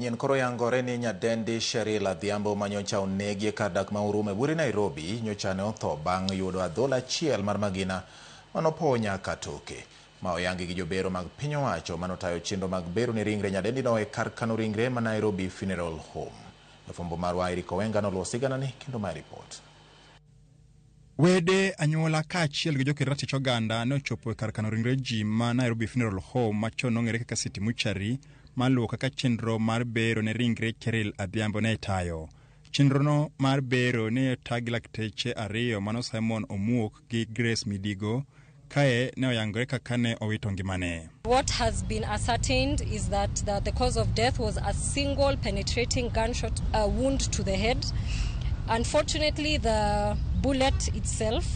Nyien koro yangore ni nyadendi Cheryl Adhiambo ma nyocha onegi e kar dak ma Huruma e buore Nairobi nyocha ne otho bang' yudo adhola achiel mar magina manopowo nyaka toke. Ma oyangi gi jobero mag piny owacho manotayo chenro mag bero ne ringre nyadendino e kar kano ringre ma Nairobi Funeral Home. Jafwambo marwa Eric Owenga noluwo siganani kendo mae ripot. Wede, anyuola kaachiel gi joked ratich oganda ne ochopo e kar kano ringre ji ma Nairobi Funeral Home machon nong'ere kaka City Mortuary maluwo kaka chenro mar bero ne ringre Cheryl Adhiambo ne itayo. Chenrono mar bero ne ota gi lakteche ariyo mano Simon Omuok gi Grace Midigo kae ne oyangore kaka ne owito ngimane. What has been ascertained is that the cause of death was a single penetrating gunshot wound to the head. Unfortunately, the bullet itself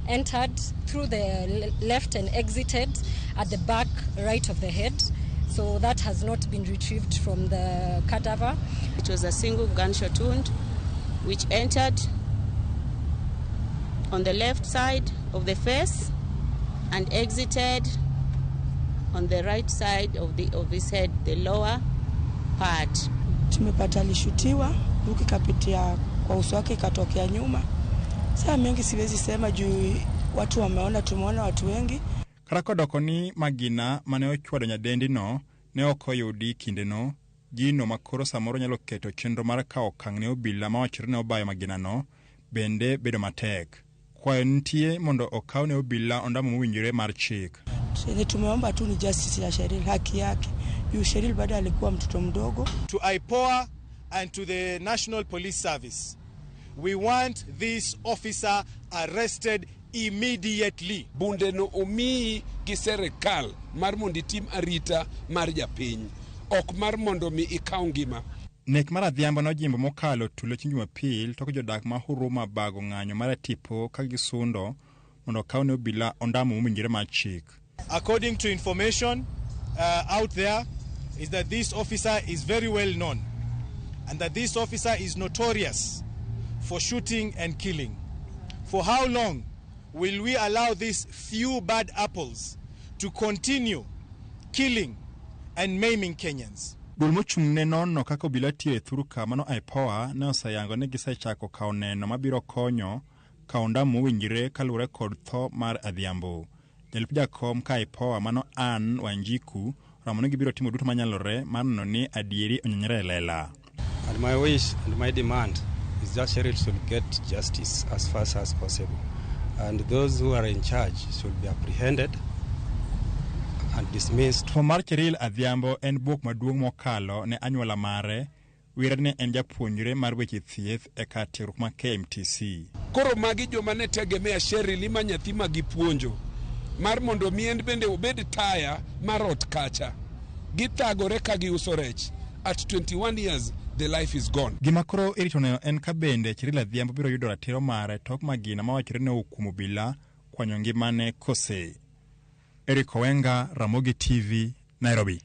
entered through the left and exited at the back right of the head. So that has not been retrieved from the cadaver. It was a single gunshot wound which entered on the left side of the face and exited on the right side of his head, the lower part. Tumepata alishutiwa, bunduki ikapitia kwa uso wake ikatokea nyuma. Saa mengi siwezi sema juu watu wameona, tumeona watu wengi. Kata kodoko ni magina mane ochwado nyadendino ne ok oyudi kindeno, gino makoro samoro nyalo keto chenro mar kawo okang' ne obila mawachore ne obayo maginano bende bedo matek. Kwayo nitie mondo okaw ne obila ondamo mowinjore mar chik. Chenye tumeomba tu ni justice ya Cheryl, haki yake. Juu Cheryl bado alikuwa mtoto mdogo. To IPOA and to the National Police Service, we want this officer arrested immediately. Bunde no omiyi gi serikal mar mondo itim arita mar japiny, ok mar mondo mi ikaw ngima. Nek mar Adhiambo nojimbo mokalo tulo chieng' Jumapil tok jodak ma Huruma bago ng'anyo mar tipo ka gisundo mondo okaw ne obila ondamo mowinjore mar chik. According to information out there, is that this officer is very well known and that this officer is notorious for shooting and killing. For how long will we allow these few bad apples to continue killing and maiming Kenyans? Duol mochung' ne nono kaka obila tiyo e thurka mano IPOA ne oseyango ni gisechako kawo neno mabiro konyo kawo ondamo mowinjore kaluwore kod tho mar Adhiambo. Jalup jakom ka IPOA mano Anne Wanjiku oramo ni gibiro timo duto manyalore mar neno ni adieri onyenyore e lela. And my wish and my demand is that Cheryl should get justice as fast as possible. And those who are in charge should be apprehended and dismissed. Tho mar Cheryl Adhiambo en bwok maduong' mokalo ne anyuola mare. Wire ne en japuonjre mar weche thieth e kar tiegruok ma KMTC. Koro magi joma ne tegemea Cheryl ima nyathi ma gipuonjo mar mondo mi en bende obed taya mar ot kacha. Githagore ka giuso rech. At 21 years, the life is gone. Gima koro irito neno en ka bende Cheryl Adhiambo biro yudo ratiro mare tok magina mawachore ne owuok kuom obila kwanyo ngimane kose. Eric Owenga, Ramogi TV, Nairobi.